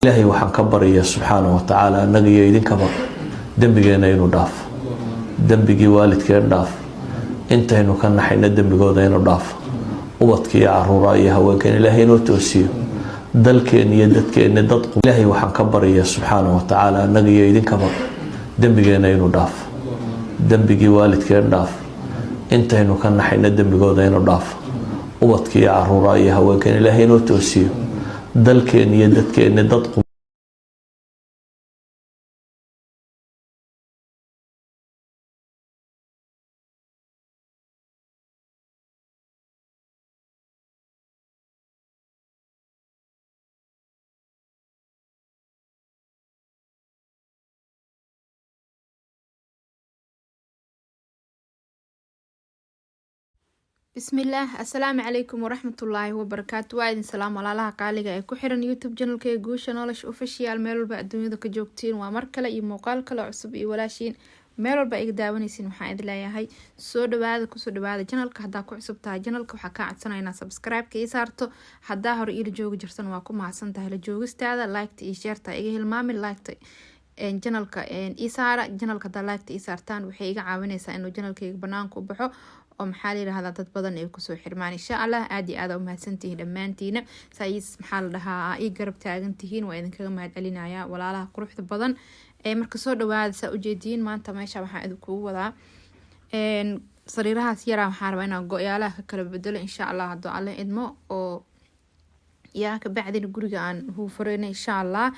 Ilaahay waxaan ka barya subxaana wa tacaala annaga iyo idinkaba dembigeena inuu dhaafo, dembigii waalidkeen dhaaf, intaynu ka naxayna dembigooda inuu dhaafo, ubadka iyo caruura iyo haweenkeen Ilaahay inoo toosiyo, dalkeen iyo dadkeenni dad. Ilaahay waxaan ka barya subxaana wa tacaala annaga iyo idinkaba dembigeena inuu dhaafo, dembigii waalidkeen dhaaf, intaynu ka naxayna dembigooda inuu dhaafo, ubadka iyo caruura iyo haweenkeen Ilaahay inoo toosiyo, dalkeen iyo dadkeenni dad. Bismillaah, assalaamu calaykum waraxmatullaahi wabarakaatu. Waa idin salaam, walaalaha qaaliga ee ku xiran YouTube channelka ee Guusha Nolosha Official, meel walba adduunyada ka joogtiin. Waa mar kale iyo muuqaal kale cusub iyo walaashiin. Meel walba iga daawanaysiin, waxaan idin leeyahay soo dhawaada, kusoo dhawaada channelka. Haddaa ku cusub tahay channelka, waxaa kaa codsanaya inaad subscribe-ka ii saarto. Haddaa hore iila joogi jirsan, waa ku mahadsan tahay la joogistaada. Like-ta iyo share-ta iga hilmaamin. Like-ta channelka ii saara. Channelka haddaa like-ta ii saartaan, waxay iga caawinaysaa inuu channelkayga banaanka u baxo oo, maxaa la yirahdaa, dad badan ay kusoo xirmaan, insha Allah. Aada iyo aada umahadsantihiin dhammaantiina sais, maxaa la dhahaa, ii garab taagan tihiin. Waa idinkaga mahad celinaya, walaalaha quruxda badan ee. Marka soo dhawaada. Saa ujeediin, maanta meesha waxaan idinkugu wadaa sariirahaas yaraa. Waxaan rabaa inaan go-yaalaha ka kala bedelo, insha Allah, hadduu Alle idmo, oo yaa kabacdina guriga aan huufureyno, insha Allah.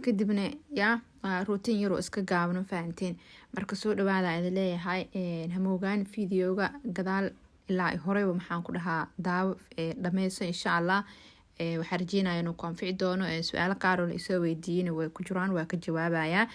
Kadibna yaa routine yaroo iska gaabno, fahanteen. Marka soo dhawaada idin leeyahay. Hamoogaan videoga gadaal ilaa horeyba, maxaan ku dhahaa, daawo, dhameyso, insha Allah. Waxaa rajeynaya inuu ku anfici doono. Su-aalo qaar oo la isoo weydiiyeyna way ku jiraan, waa ka jawaabayaa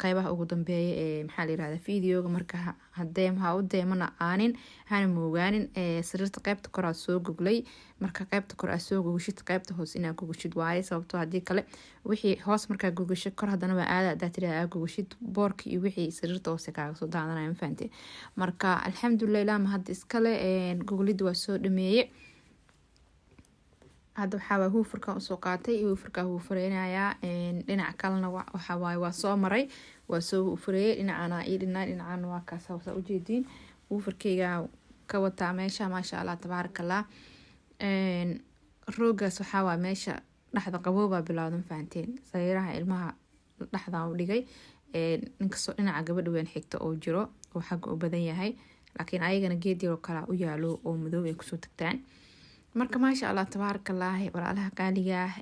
qeybaha ugu dambeeya ee, maxaa la yirahda, videoga. Marka hadee ha u deemana aanin hana moogaanin. Sariirta qeybta kor aad soo goglay. Marka qeybta kor aad soo gogoshid, qeybta hoose inaad gogoshid waaye, sababtoo hadii kale wixii hoos markaa gogasho, kor hadana waa aada. Hadaa tiri aa gogoshid, boorka iyo wixii sariirta hoose kaaga soo daadanaya, ma fahanteen? Marka alxamdulilah, ilaa mahad iskale, goglida waa soo dhameeye. Hadda waxaawaa huufurkan usoo qaatay, huufurkaa huufureynayaa. Dhinac kalena waxawaaye waa soo maray, waa soo huufureeyay. Dhinacana ii dhinaa, dhinacana waa kaas saa ujeediin. Huufurkeyga ka wataa meesha, maasha Allah, tabaarakallah. Roogaas waxaawaa meesha dhexda qaboobaa bilowda, ma fahanteen? Sariiraha ilmaha dhexdan u dhigay, inkastoo dhinaca gabadha weyn xigta oo jiro oo xagga u badan yahay, laakiin ayagana geed yaroo kalaa u yaalo oo madow ay kusoo tagtaan. Marka maasha Allah, tabaarakallaahi, walaalaha qaaliga ah,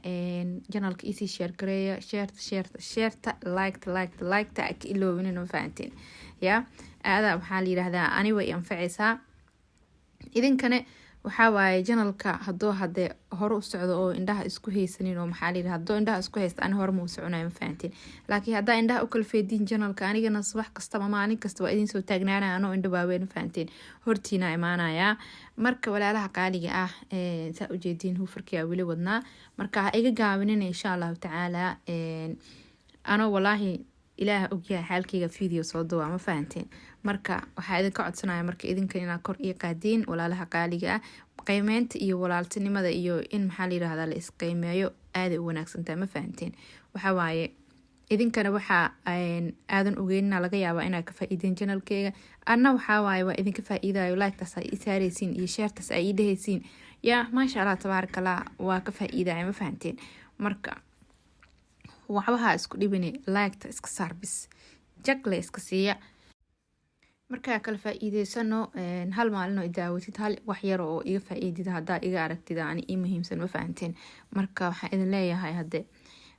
channelka iisii share gareeya. Share-ta, share-ta, share-ta, like-ta, like-ta, like-ta ka iloobinin, ma fahanteen? Ya aada, waxaa la yiraahdaa, ani way anfacaysaa, idinkane waxaa waaye channelka haduu hadee hore u socdo oo indhaha isku haysanin oo, maxaa layidhi, haduu indhaha isku haysta, ani hore ma u soconayo, ma fahanteen? Laakiin haddaa indhaha u kala feediin channelka, anigana subax kastaba, maalin kasta waa idin soo taagnaanaya anoo indha waaweyn, ma fahanteen? Hortiina imaanayaa. Marka walaalaha qaaliga ah, saa ujeediin, huufarkiyaa weli wadnaa. Marka ha iga gaabinina, insha Allahu tacaala. Anoo walaahi Ilaaha ogyahay xaalkeyga video soo duwaa, ma fahanteen? Marka waxaa idinka codsanaya marka idinka inaad kor ii qaadiin, walaalaha qaaliga ah. Qiimeynta iyo walaaltinimada iyo in, maxaa la yirahdaa, la isqiimeeyo aaday u wanaagsantahay, ma fahanteen? Waxa waaye idinkana waxaa aadan ogeynina laga yaabaa inaad ka faa-iideen channelkeyga. Anna waxaa waaye waa idinka faa-iidayo. Like-taas ay ii saareysiin iyo share-taas ay ii dheheysiin, yaa maasha Allah, tabaarakallah, waa ka faa-iidaya, ma fahanteen? Marka waxbaha isku dhibini, like-ta iska saar bis, jagle iska siiya. Markaa kala faa-iideysano. Hal maalin oo idaawatid, hal wax yar oo iga faa-iidid haddaa iga aragtid, ani ii muhiimsan, ma fahanteen? Marka waxaan idin leeyahay, hadde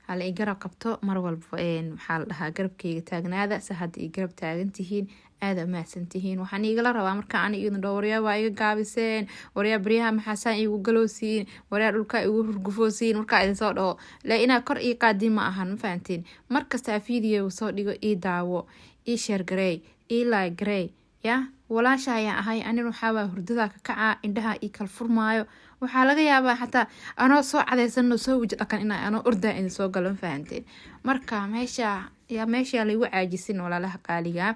hala i garab qabto mar walba, maxaa la dhahaa, garabkeyga taagnaada se hadda i garab taagan tihiin. Aada umahadsan tihiin. Waxaan igala rabaa marka ani idin dhaho, "Waryaa, waa iga gaabiseen. Waryaa, baryaha maxaasaan iigu galoosiin? Waryaa, dhulkaa igu hurgufoosiin?" Markaa idin soo dhaho le, inaa kor ii qaadin ma ahan, ma fahanteen? Markastaa video soo dhigo, ii daawo, ii share gareey, ii like gareey. Ya walaasha ayaan ahay anin. Waxaawaa hurdadaa ka kacaa, indhaha ii kala furmaayo. Waxaa laga yaabaa xataa anoo soo cadeysanoo soo waji dhaqan ina anoo ordaa idin soo galo, ma fahanteen? Marka meesha Yaa meeshaa laygu caajisin, walaalaha qaaligaa,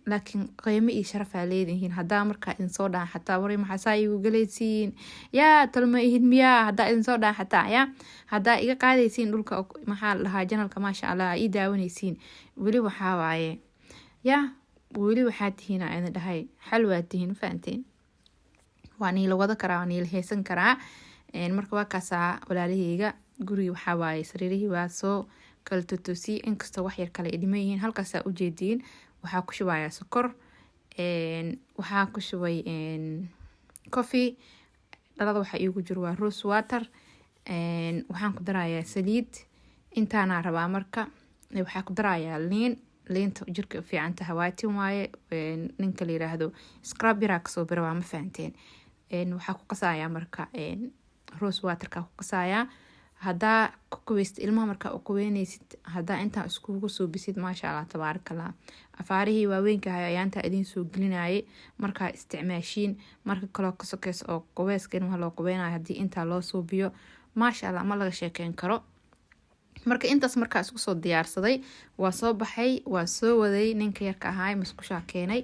laakiin qiimo iyo sharafaa leedihiin. Hadaa markaa idinsoo dhahan xataa, "Wari, maxaa saa igu galaysiin? Yaa talma ihid miyaa?" Hadaa idinsoo dhahan xataa, yaa haddaa iga qaadaysiin dhulka, maxaa la dhahaa, channelka, maasha Allah, ii daawanaysiin weli. Waxaa waaye, yaa weli waxaa tihiin aa idin dhahay, xal waa tihiin, fahanteen? Waa niila wada karaa, waa niila heesan karaa. Marka waa kaasaa, walaalaheyga. Guriga waxaa waaye sariirihii waa soo kala totoosiyey, inkastoo wax yar kale ay dhiman yihiin. Halkaasaa ujeediin, waxaa ku shubayaa sokor, waxaa ku shubay coffee. Dhalada waxaa iigu jiro waa rose water, waxaan ku darayaa saliid. Intaanaa rabaa. Marka waxaa ku darayaa liin. Liinta jirka u fiican tahay, waatin waaye. Ninka la yiraahdo scrub yaraa kasoo bira waa, ma fahanteen? Waxaa ku qasayaa marka rose waterka ku qasayaa. Haddaa ku qubaysta ilmaha, markaa u qubeyneysid, haddaa intaa iskugu suubisid, maasha Allah, tabaarakallah. Afaarihii waaweynka ahay ayaantaa idiin soo gelinayay, markaa isticmaashiin. Marka kaloo ka sokeysa oo qubeyska ilmaha loo qubeynayo, haddii intaa loo suubiyo, maasha Allah, ma laga sheekeyn karo. Marka intaas markaa isku soo diyaarsaday, waa soo baxay, waa soo waday ninka yarka ahaay, musqushaa keenay,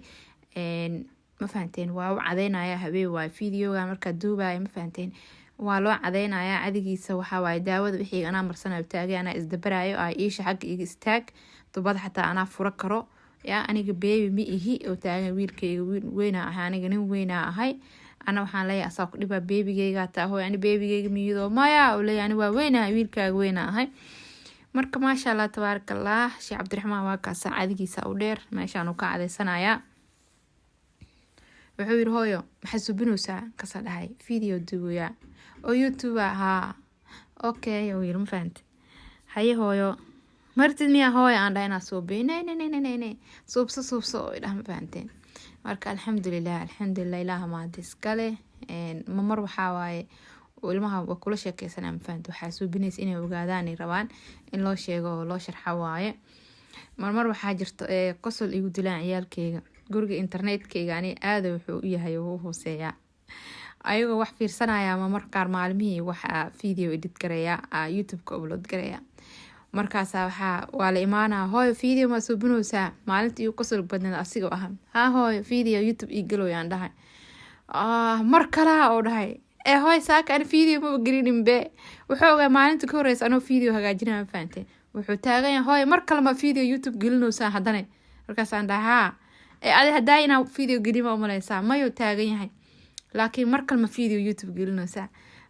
ma fahanteen? Waa u cadeynaya. Habeen waay videoga markaa duubaya, ma fahanteen? Waa loo cadeynayaa cadigiisa. Waxaa waaye daawada wixii anaa marsanayo, taagay, anaa isdabarayo. Aa iisha xagga iga istaag, tubada xataa anaa furo karo. Yaa aniga baby ma ihi oo taagan wiilkayga weynaa ahay, aniga nin weynaa ahay. Ana waxaan leeyahay, asaa ku dhibaa, babygeyga taa hooy, ani babygeyga miyadoo maya oo leeyahay, ani waa weynahay, wiilkaaga weynaa ahay. Marka maasha Allah, tabaaraka Allah, Sheekh Cabdiraxmaan waa kaasa, cadigiisa u dheer, meeshaan uu ka cadeysanayaa. Wuxuu yiri, "Hooyo, maxaa subinaysaa?" Kasa dhahay, "Video duubayaa oo YouTube haa." "Okay," uu yiri, ma fahante? "Haye hooyo, martid miyaa hooyo?" Aan dhahay, "Inaa suubiyo." "Ne ne ne ne ne, suubso, suubso," oo idhah, ma fahanteen? Marka alxamdulilah, alxamdulilah, ilaaha mahad iskale. Mamar waxaa waaye ilmaha waa kula sheekeysanaa, ma fahante? Waxaa suubinaysa inay ogaadaan ay rabaan, in loo sheego oo loo sharxa waaye. Marmar waxaa jirta qosol igu dilaan ciyaalkeyga. Guriga internetkeyga ani aada wuxuu u yahay uu hooseeyaa. Ayagoo wax fiirsanaya mamar qaar, maalmihii waxaa video edit gareeya, YouTube-ka upload gareeya. Markaasa waxaa waa la imaanaa, "Hooyo, video maa suubinaysaa?" Maalinta igu qosol badneed asigoo ah, "Haa hooyo, video YouTube ii galooyaan," dhahay. "Mar kalaa," oo dhahay, "ee hooy, saaka ani video maba gelinin be." Wuxuu ogaa maalinta ka horeysa anoo video hagaajinaya, ma fahanteen? Wuxuu taagan yahay, "Hooyo, mar kale ma video YouTube gelinaysaa haddana?" Markaasaan dhahay, "Haa." "Ee adi haddaa inaa video gelin ma umaleysaa?" "Mayuu," taagan yahay, "laakiin mar kale ma video YouTube gelinaysaa?"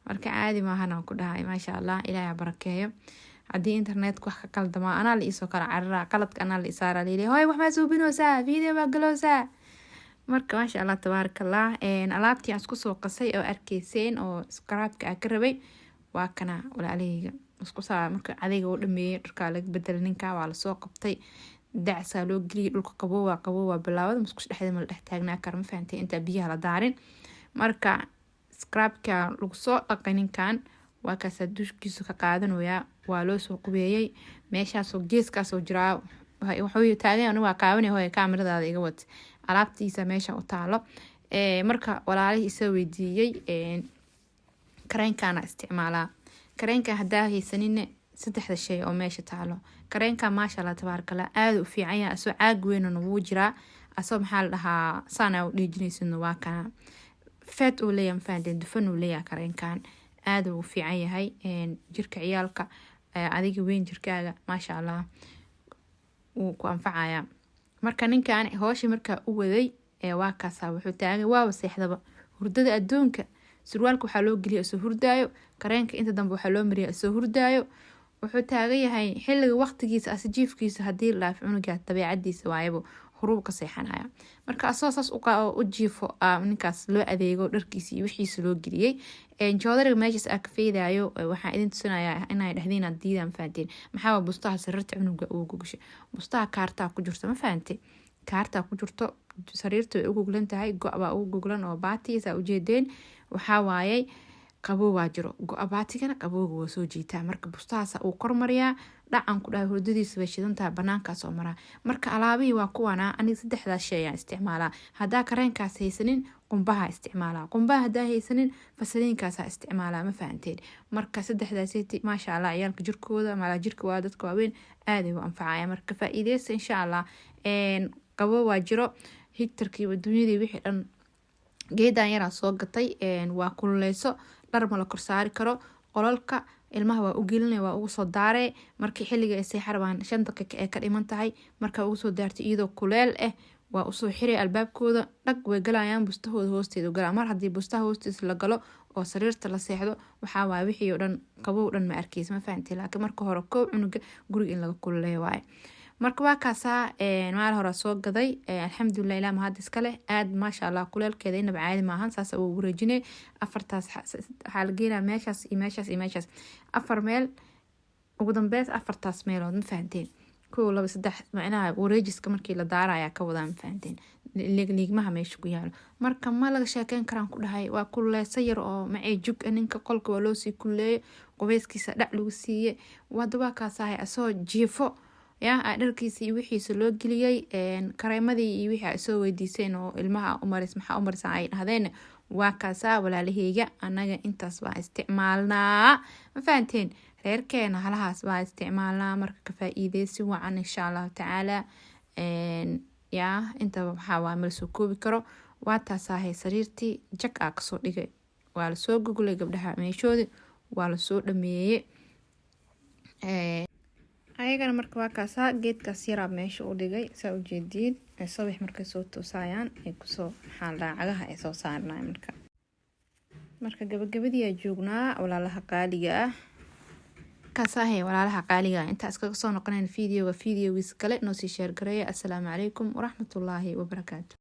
Marka caadi maahan aan ku dhahay. Maasha Allah, Ilaahay ha barakeeyo. Haddii internetka wax ka qaldamaa, anaa la iisoo kala cararaa, qaladka anaa la isaara, laleeyahay, "Hooy, wax maa suubinaysaa? Video maa galoosaa?" Marka maasha Allah, tabaaraka Allah. Alaabtii aan isku soo qasay oo arkeyseen oo scrubka aan ka rabay waa kana, walaalahayga. Isku saa marka cadayga u dhameeyay, dharkaa laga bedelay ninka, waa lasoo qabtay, dacsaa loo geliyay. Dhulka qabowaa, qabowaa bilaawada, musqusha dhexdeeda ma la dhex taagnaa kara, ma fahantay? Intaa biyaha la daarin. Marka scrubka lagu soo dhaqay ninkan, waa kaasaa, dushkiisu ka qaadanayaa. Waa loo soo qubeeyey, meeshaasoo geeskaasoo jiraa. Wuxuu taagan, "Aniga waa qaawanay hooya, kaamiradaada iga wad." Alaabtiisa meesha u taalo. Marka walaalihii isa weydiiyey, kareenkaana isticmaalaa. Kareenka haddaa haysanine, saddexda shay oo meesha taalo. Kareenka, maasha Allah, tabaarakallah, aada u fiican yahay. Asoo caag weynana wuu jiraa, asoo maxaa la dhahaa, saana u dhiijinaysidna waa kana. Fat uu leeyahay, mafahanteen? Dufan uu leeyahay. Kareenkan aada uu fiican yahay jirka ciyaalka, adiga weyn, jirkaaga, maasha Allah, wuu ku anfacayaa. Marka ninkan hoosha markaa u waday, waa kaasa, wuxuu taagan, waaba seexdaba, hurdada adduunka. Surwaalka waxaa loo geliya isoo hurdaayo, kareenka inta dambe waxaa loo mariya isoo hurdaayo. Wuxuu taagan yahay xiliga waqtigiisa ase jiifkiisa hadii la dhaaf, cunuga dabeecadiisa waayaba, horuu ka seexanaya. Marka asoo saas u jiifo, ninkaas loo adeego, dharkiisa iyo wixiisa loo geliyey, joodariga meeshaas aa ka feydaayo. Waxaan idin tusinayaa inay dhehdiin aad diidaan, fahanteen? Maxaa bustaha sariirta cunuga uu gogashay? Bustaha kaartaa ku jirto, ma fahante? Kaartaa ku jirto. Sariirta way u goglan tahay, go' baa ugu goglan oo baatiisa ujeedeen. Waxaa waayay qabow jiro, go-a baatigana qabowga waa soo jiitaa. Marka bustahaasa uu kormariyaa, dhacan ku dhahay, hurdadiisa bay shidan tahay, banaankaas oo maraa. Marka alaabihii waa kuwana. Aniga saddexdaas shay ayaan isticmaalaa. Haddaa kareenkaas haysanin, Qumbaha isticmaalaa. Qumbaha hadaa haysanin, fasaliinkaasa isticmaalaa, ma fahanteen? Marka saddexdaaseti, maasha Allah, ciyaalka jirkooda malaa jirka waa dadka waaweyn aaday u anfacaya. Marka faa-iideysta, insha Allah. Qabo waa jiro, heaterkii, adduunyadii, wixii dhan. Geedan yaraa soo gatay, waa kululeyso, dhar ma la korsaari karo. Qolalka ilmaha waa u gelinay, waa ugu soo daaree markii xilliga ay seexa rabaan, 5 daqiiqa ee ka dhiman tahay. Markaa ugu soo daartay iyadoo kuleel ah, waa usoo xiray albaabkooda, dhag, way galayaan bustahooda hoosteeda galaa. Mar haddii bustaha hoostiisa la galo oo sariirta la seexdo, waxaa waaye wixii oo dhan qabow dhan ma arkeysa, ma fahanti? Laakiin marka hore koow cunuga guriga in laga kululeeyo waaye. Marka waa kaasaa, maal hore soo gaday, alxamdulilah, ilaa mahad iska leh. Aad, maasha Allah, kuleelkeeda inaba caadi maahan. Saas uu wareejinay. Afartaas waxaa la geenaa meeshaas iyo meeshaas iyo meeshaas, afar meel, ugu dambeys afartaas meelood, ma fahanteen? Kow, laba, saddex, macnaha wareejiska markii la daarayaa ka wadaa, ma fahanteen? Liigmaha meesha ku yaalo marka ma laga sheekeyn karaan ku dhahay. Waa kululeyso yar oo macay jug. Ninka qolka waa loosii kululeeyo, qubeyskiisa dhac lagu siiye. Wada waa kaasahay, asoo jiifo ya dharkiisa iyo wixiisa loo geliyey, kareemadii iyo wixii ay soo weydiiseen oo ilmaha umaris, maxaa umarisa ay dhahdeen. Waa kaasaa, walaalaheyga, anaga intaas baa isticmaalnaa, ma fahanteen? Reerkeena halahaas baa isticmaalnaa. Marka ka faa-iideysi wacan, insha Allahu tacaala. Yaa intaba waxaa waa mala soo koobi karo. Waa taasahay, sariirtii jag aa kasoo dhigay, waa lasoo gogolay gabdhaha meeshoodii, waa lasoo dhameeyey ayagana. Marka waa kaasaa, geedkaas yaraa meesha u dhigay, saa ujeediin. Subax markay soo toosayaan ay kusoo, maxaa la dhahaa, cagaha ay soo saarnay. Marka gabagabadii aa joognaa, walaalaha qaaliga ah. Kaasahay, walaalaha qaaliga ah, intaa iskaga soo noqonayn videoga, videogiis kale noo sii share gareeya. Assalaamu calaykum waraxmatullaahi wabarakaatu.